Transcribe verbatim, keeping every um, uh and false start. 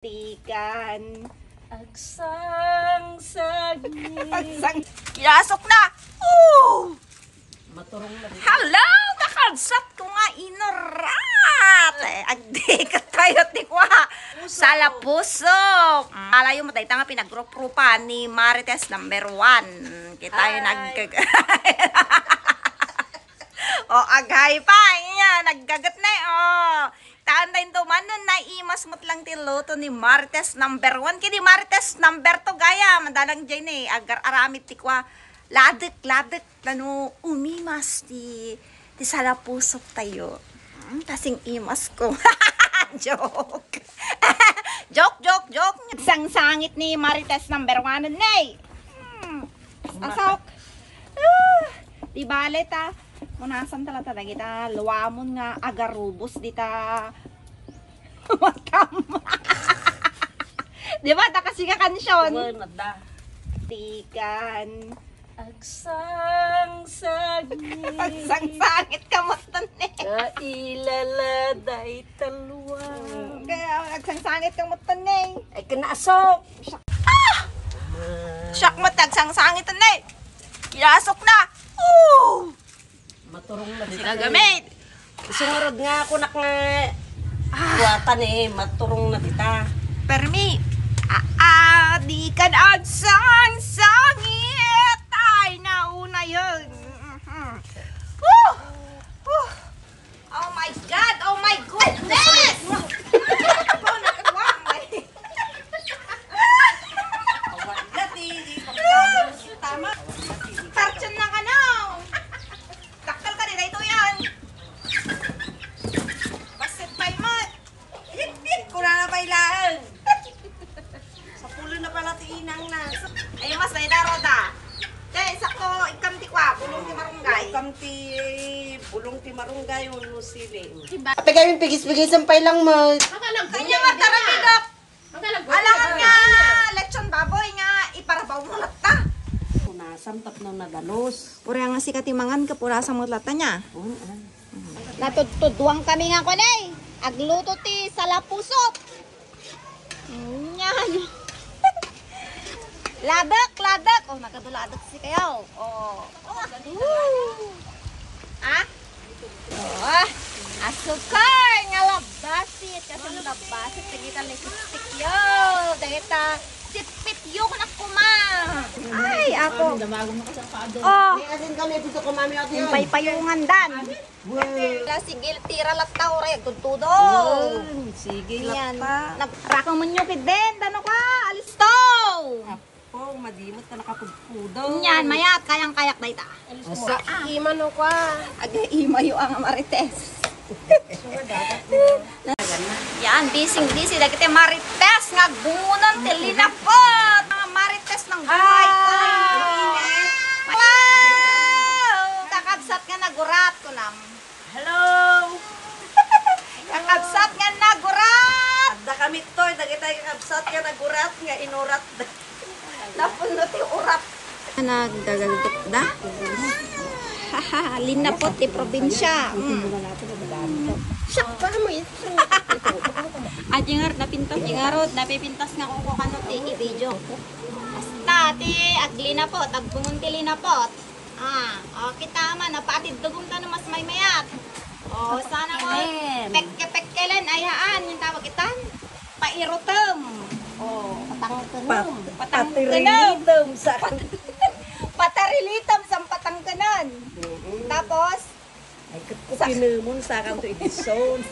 Tikan. Agsangsangit. Agsang-, kinasok na! Oh! Maturong na dita. Hello, kakabsat ko nga inurat! Eh, agdikit tayo ti kwa. Puso. Sala puso. Alayo mo, dayta nga pinagrup-rupan ni Marites number one. Kita yung Hi. nagkag-, O, aghay pa, inya, naggagat na eh, o. Taan tayo to, man, nun naimas mo't lang ti luto ni Marites number one. Kini Marites number two, gaya, madalang dyan eh, agar-aramid ti kwa, ladek, ladek, tano umimas ti, ti salapusok tayo. Hmm, kasing imas ko. Joke. Joke, joke, joke. Sangsangit ni Marites number one, ne. Hmm. Asok. Ah, di bale ta. Punasan talaga dagita luamon nga agarubos dita. Matam. Di ba? Ta kasi nga kansyon. Wen, adda. Tikan. Agsangsangit. Agsangsangit ka mo, Tane. Kailala, day talwa. Kaya agsangsangit ka mo, Tane. Ay, kinasok. Ah! Siak mo, agsangsangit, Tane. Kinasok na. Oh! Maturong na dita. Sila gamit. Isungarod nga ako nak nga Ah. Kuwatan eh, maturong na dita. Permi. Ah, ah, di ka nagsangsangit. Ay, nauna yun. Mhm. Woo! Woo! Oh my God! Oh my goodness! Oh, nakatuwa, may. Awat na, di, di, tama. Tarchan na ka na. Dakkel ka, di na ito yan. Basit pa imot. Hit-hit ko na na pailaan. Sa pulo na pala ti inang na. Ay, mas na ida, Roda. Te, isa ko, ikam ti kwa, bulong ti marunggay. Ikam ti, bulong ti marunggay, uno sili. Ate, kami pigis-pigisan pa ilang mo. Kanya nga, tara, Dok. Alangan nga lechon baboy nga iparabaw mo latta. Punasan tapno nadalos. Pura nga sika ti mangan ka, punasan mo latta niya. Oo, ah. Natudtuduan kami nga kunay. Agluto ti salapusot. Nyan. Ladek, ladek. Oh, nagadu ladek si kayo. Oh. Oh. Woo. Ah? Oh, asukar nga labasit. Kasi labasit, dagita ni sipsip yo. Dagita sipsip yo, kunak kuma. Ay, ako. Oh. May asin kami, gusto ko, mami, ate, yung paypayungan dan. Wala, sigil, tira latta, oray, agtudtudo. Sige, yan. Nagrakam mo nyo, kiden, dano ka, alisto! Oh, madimot ka nakapudpudong. Yan, mayat, kayang-kayak dayta. Asa, ah, ima no kwa. Aga, ima yo ang Marites. Yan, busy-busy dagiti Marites nga agbungonan ti linapot. Mga Marites ng buhay. Ay. Wow! Kakabsat nga nagurat ko nam. Hello! Kakabsat nga nagurat! Adda kami toy, dagitay kakabsat nga nagurat nga inurat. Napuno ti urat. Nagdagagdok da. Linapot ti probinsya. Mm. Siak pa mo ito. At yung ngarud, napintas, yung ngarud, napipintas nga kuko kano ti i-video. Basta ti aglinapot, agbungon ti linapot. Ah, o, kita man, napaatid dugom ta no mas maymayat. O, sana mo, pekke-pekkelen, ay haan, yung tawag itan? Pairutem. O, patangkenem. Pat-, patangkenem. Patirilitem sa Pat-, patarilitem sa patangkenan. Mm-mm. Tapos, ay, ket ko pinemon sa kanto edison.